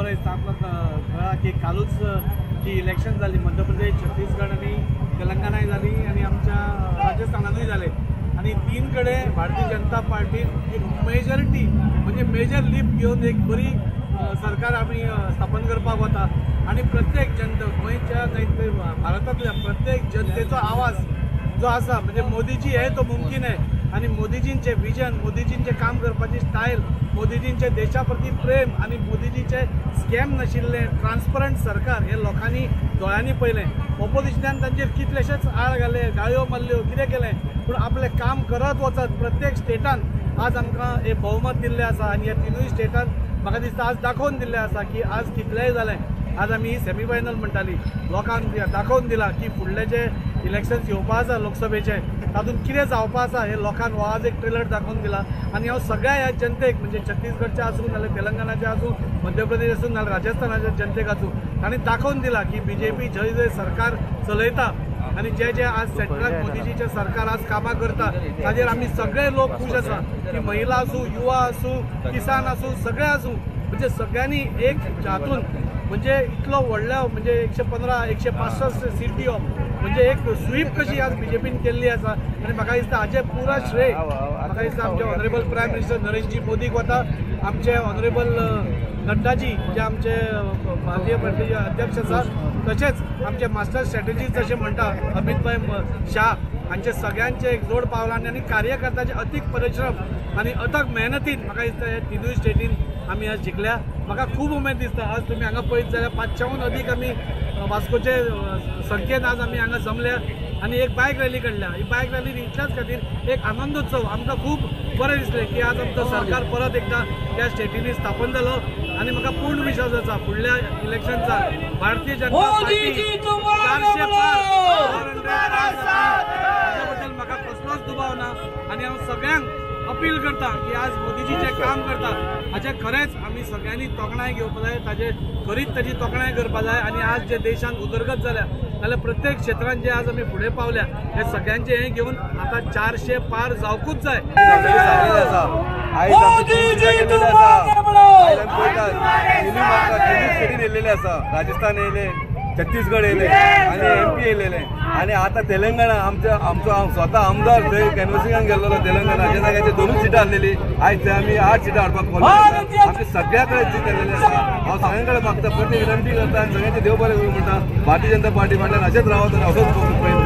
बरें दिसता. आमकां कळ्ळां की कालूच जी इलेक्शन जाली मध्य प्रदेश, छत्तीसगड आनी तेलंगणाय जाली आनी आमच्या राजस्थानानूय जाले आनी तीन कडेन भारतीय जनता पार्टीन एक मेजॉरिटी म्हणजे मेजर लीप घेवन एक बरी सरकार आमी स्थापन करपाक वता आनी प्रत्येक जनता गोंयच्या न्हय तर भारतांतल्या प्रत्येक जनतेचो आवाज जो आसा म्हणजे मोदीजी हे तो मुमकीन आहे आनी मोदीजींचे विजन, मोदीजींचे काम करपाची स्टायल, मोदीजींचे देशा प्रती प्रेम आनी मोदीजीचे स्कॅम नाशिल्लें ट्रान्सपरंट सरकार हे लोकांनी दोळ्यांनी पळयलें. ऑपोजिशनान तांचेर कितलेशेच आळ घाले, गाळयो मारल्यो, कितें केलें, पूण आपलें काम करत वचत प्रत्येक स्टेटान आज आमकां हे बहुमत दिल्लें आसा आनी ह्या तिनूय स्टेटान म्हाका दिसता आज दाखोवन दिल्लें आसा की आज कितलेंय जालें आज आमी सेमीफायनल म्हणटाली, लोकांक दाखोवन दिलां की फुडले जे इलेक्शन्स येवपा आसा लोकसभेचे तातूंत कितें जावपा आसा हे लोकांक हो आज एक ट्रेलर दाखोवन दिला. आनी हांव सगळ्या ह्या जनतेक म्हणजे छत्तीसगडचे आसूं नाल्यार तेलंगणाचे आसूं, मध्य प्रदेश आसूं नाल्यार राजस्थानाच्या जनतेक आसूं, तांणी दाखोवन दिला की बीजेपी जंय जंय सरकार चलयता आनी जे जे आज सेंट्रल मोदीजीचें सरकार आज कामां करता ताजेर आमी सगळे लोक खूश आसा की महिला आसूं, युवा आसूं, किसान आसूं, सगळे आसूं, म्हणजे सगळ्यांनी एक हातून म्हणजे इतलो व्हडलो म्हणजे 115 165 सीट दिवप म्हणजे एक स्वीप कशी आज बीजेपीन केल्ली आसा. आनी म्हाका दिसता हाचें पुरा श्रेय म्हाका दिसता आमचे ऑनरेबल प्रायम मिनिस्टर नरेंद्रजी मोदीक वता, आमचे ऑनरेबल नड्डाजी जे आमचे भारतीय पार्टीचे अध्यक्ष आसा, तशेंच आमचे मास्टर स्ट्रॅटेजी जशें म्हणटा अमितभाई शाह हांचे सगळ्यांचे एक जोड पावलांनी आनी कार्यकर्त्याचे अतीक परिश्रम आनी अथक मेहनतीन म्हाका दिसता हे तिनूय स्टेटीन आमी आज जिखल्या. म्हाका खूब उमेद दिसता आज तुमी हांगा पळयत जाल्यार 500हून अदीक आमी वास्कोचे संख्येन आज आमी हांगा जमल्या आनी एक बायक रॅली काडल्या. ही बायक रॅली इतल्याच खातीर एक आनंदोत्सव आमकां खूब बरें दिसलें की आज आमचो सरकार परत एकदां त्या स्टेटींनी स्थापन जालो आनी म्हाका पूर्ण विश्वास आसा फुडल्या इलेक्शन्साक भारतीय जनता पार्टी 400 पार हाच्या बद्दल म्हाका कसलोच दुबाव ना. आनी हांव सगळ्यांक अपील करता की आज मोदीजी जे काम करता हाचे खरेंच आमी सगळ्यांनी तोखणाय घेवपा जाय, ताजे खरीच ताजी तोखणाय करपा जाय. आनी आज जे देशांत उदरगत जाल्या जाल्यार प्रत्येक क्षेत्रांत जे आज आमी फुडें पावल्या हे सगळ्यांचे हें घेवन आतां 400 पार जावकूच जाय. येयलेले आसा, राजस्थान येयले, छत्तीसगड येयले आनी एमपी येयलेले आनी आतां तेलंगणा आमचे आमचो स्वता आमदार थंय कॅनवसिंगाक गेल्लो तेलंगणा जाग्याचेर 2 सिटां आहलेली, आयज थंय आमी 8 सिटां हाडपाक पावले. आमचे सगळ्या कडेन जीत आयलेली आसा. हांव सगळ्यां कडेन मागता, परत विनंती करता आनी सगळ्यांचे देव बरें करूं म्हणटा. भारतीय जनता पार्टी फाटल्यान अशेंच रावत आनी असोच प्रयत्न